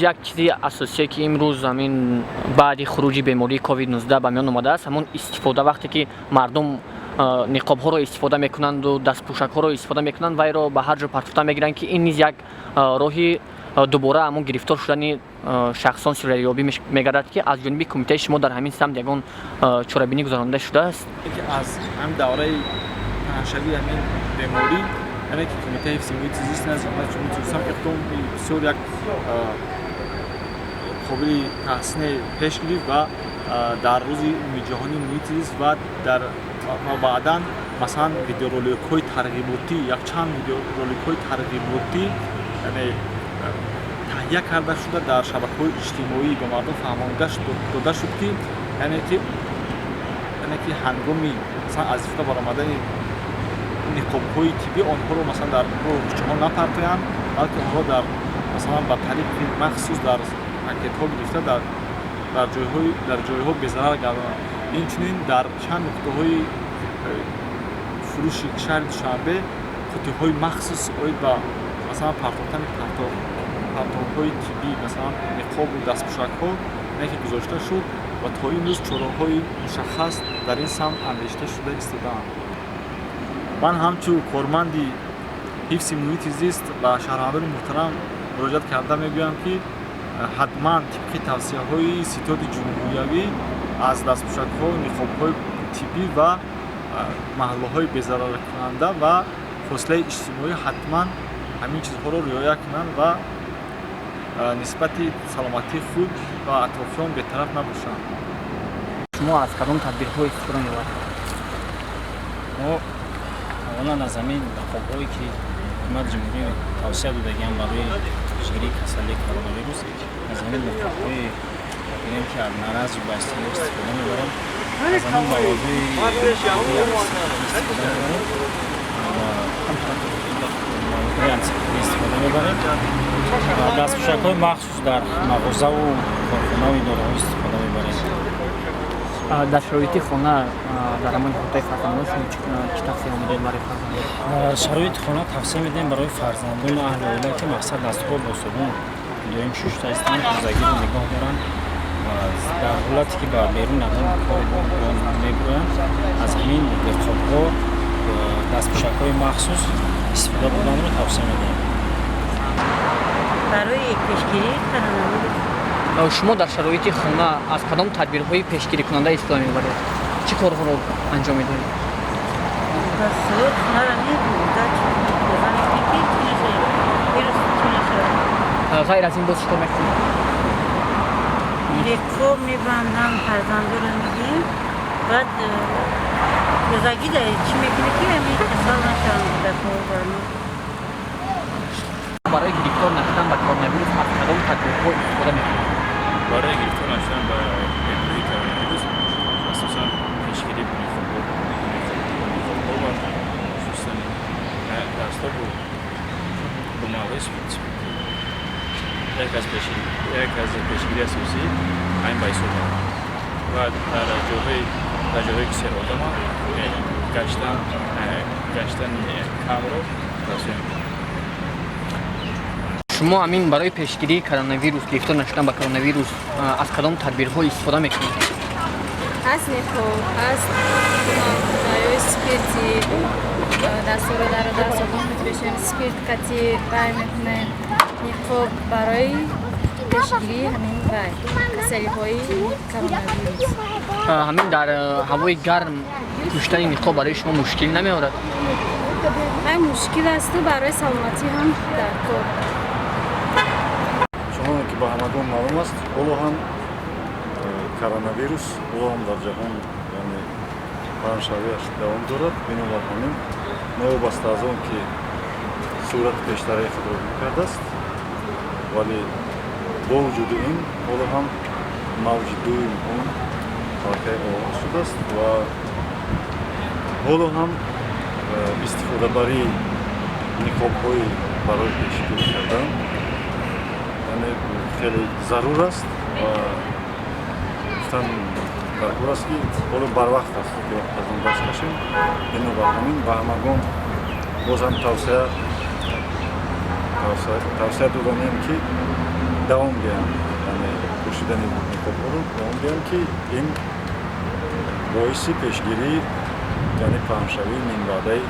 Як чизи асосие, ки имрӯз ҳамин баъди хуруҷи бемории COVID-19 ба миён омадааст, ҳамон истифода, вақте ки мардум ниқобҳоро истифода мекунанду дастпӯшакҳоро истифода мекунанд, вайро ба ҳар ҷо партофта мегиранд, ки ин низ як роҳи дубора ҳамон гирифтор шудани шахсон, сироятёбӣ мегардад, ки аз ҷониби кумитаи шумо дар ҳамин самт ягон чорабинӣ гузаронида шудааст? Аз ҳамин давраи паҳншавии ҳамин беморӣ, яъне ки Кумитаи ҳифзи муҳити зист назди Ҳукумати Ҷумҳурии Тоҷикистон иқдоми бисёр як қобили таҳсине пеш гирифт ва дар Рӯзи Умумиҷаҳонии муҳити зист ва дар баъдан, масалан, видеороликҳои тарғиботӣ, якчанд видеороликҳои тарғиботӣ, яъне таҳия карда шуда, дар шабакаҳои иҷтимоӣ ба мардум фаҳмонида дода шуд, ки яъне ки ҳангоми, масалан, аз истифода баромадани ниқобҳои тиббӣ онҳоро, масалан, дар роҳу кӯчаҳо напартоянд, балки онҳоро дар, масалан, ба тариқи махсус дар пакетҳо гирифта дар ҷойҳо безарар гардонанд. Инчунин дар чанд нуқтаҳои фурӯши шаҳри Душанбе қуттиҳои махсус оид ба, масалан, партофтани партовҳои тиббӣ, масалан, ниқобу дастпӯшакҳо, не ки гузошта шуд ва то имрӯз чораҳои мушаххас дар ин самт андешида шуда истодаанд. Ман ҳамчун корманди ҳифзи муҳити зист ба шаҳрвандони муҳтарам муроҷиат карда мегӯям, ки ҳатман тибқи тавсияҳои Ситоди ҷумҳуриявӣ аз дастпӯшакҳо, ниқобҳои тиббӣ ва маҳлулҳои безараркунанда ва фосилаи иҷтимоӣ ҳатман ҳамин чизҳоро риоя кунанд ва нисбати саломатии худ ва атрофиён бетараф набошанд. Шумо аз кадом тадбирҳо истифода мебаред? Мо аввалан аз ҳамин ниқобҳое, ки Ҳукумати ҷумҳурӣ тавсия додагиам барои пешгирии касалии коронавирус, аз ҳамин ниқобҳои гирем, ки одноразовый ба истилоҳ, истифода мебарем, аз ҳамин маводҳои истифода мебарем, маводҳои антисептикӣ истифода мебарем ва дастпӯшакҳои махсус дар мағозаву корхонаву идораҳо истифода мебарем. Дар шароити хона, дар ҳамон иҳотаи фарзандон, шумо чӣ тавсия медиҳед барои фарзандон? Дар шароити хона тавсия медиҳем барои фарзандону аҳли оила, ки мақсад дастҳоро бо собун доим шушта истанд, тозагиро нигоҳ доранд ва дар ҳолате ки ба берун ягон кор мебироянд, аз ҳамин ниқобҳо, дастпӯшакҳои махсус истифода бурданро тавсия медиҳем. Барои пешгирии коронавирус. Шумо дар шароити хона аз кадом тадбирҳои пешгирикунанда истифода мебаред? Чӣ корҳоро анҷом медиҳед? Дар шароити хонаро тоза мекунем, ки чӣ нашавад, вирус чӣ нашавад. Ғайр аз ин боз чӣ кор мекунед? Ниқоб мебандам, фарзандоро мегирем, баъд тозагӣ дар чӣ мекунем, ки ҳамин касал нашаванд кӯдакҳо бармо. Барои гирифтор нашудан ба коронавирус аз кадом тадбирҳо истифода мекунед? Барои гирифтор нашудан ба бемории коронавирус асосан пешгирӣ бо ниқобҳо ва шустани дастҳо бо маводи спиртӣ як аз пешгирии асосӣ ҳамин ба ҳисоб меравад ва дар ҷойҳое, ки серодама, гаштани камро тавсия мекунам. Шумо ҳамин барои пешгирии коронавирус, гирифтор нашудан ба коронавирус, аз кадом тадбирҳо истифода мекунед? Аз ниқоб, аз ё спирти, дастҳоро дар собун мешӯем, спирт кати вай мекунем, ниқоб, барои пешгирии ҳамин вай касалиҳои коронавирус. Ҳамин дар ҳавои гарм пӯшидани ниқоб барои шумо мушкил намеорад? Вай мушкил асту барои саломатӣ ҳам дар кор. Чуноне ки ба ҳамагон маълум аст, ҳоло ҳам коронавирус ҳоло ҳам дар ҷаҳон, яъне паҳншавиаш давом дорад. Бинобар ҳамин, новобаста аз он ки сурати пештараи худро гум кардааст, вале бо вуҷуди ин ҳоло ҳам мавҷи дуюм он аллакай оғоз шудааст ва ҳоло ҳам истифодабарии ниқобҳои барои пешгирӣ кардан, яъне хеле зарур аст ва гуфтан даркор аст, ки ҳоло барвақт аст, ки аз он даст кашем. Бинобар ҳамин ба ҳамагон боз ҳам тавсия доданем, ки Давом диҳанд, яъне пӯшидани ниқобҳоро давом диҳанд, ки ин боиси пешгирӣ, яъне паҳншавии минбаъдаи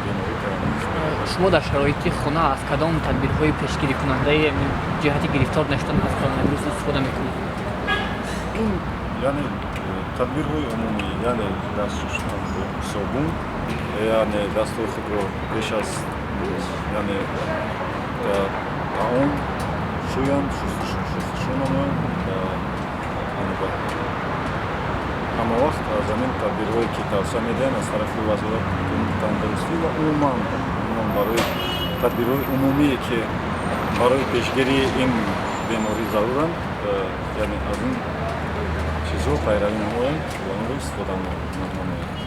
бемории коронавирус мегардад. Шумо дар шароити хона аз кадом тадбирҳои пешгирикунандаи ҷиҳати гирифтор нашудан аз коронавирус истифода мекунед? Ин яъне тадбирҳои умумӣ, яъне даст шустан бо собун, яъне дастҳои худро пеш аз яъне таом шӯянд, шустушӯ намоянд. Яъне ҳама вақт аз ҳамин тадбирҳое, ки тавсия медиҳанд аз тарафи Вазорати тандурустӣ ва умуман барои тадбирҳои умумие, ки барои пешгирии ин беморӣ заруранд, яъне аз ин чизҳо пайравӣ намоянд ва онро истифода намоянд.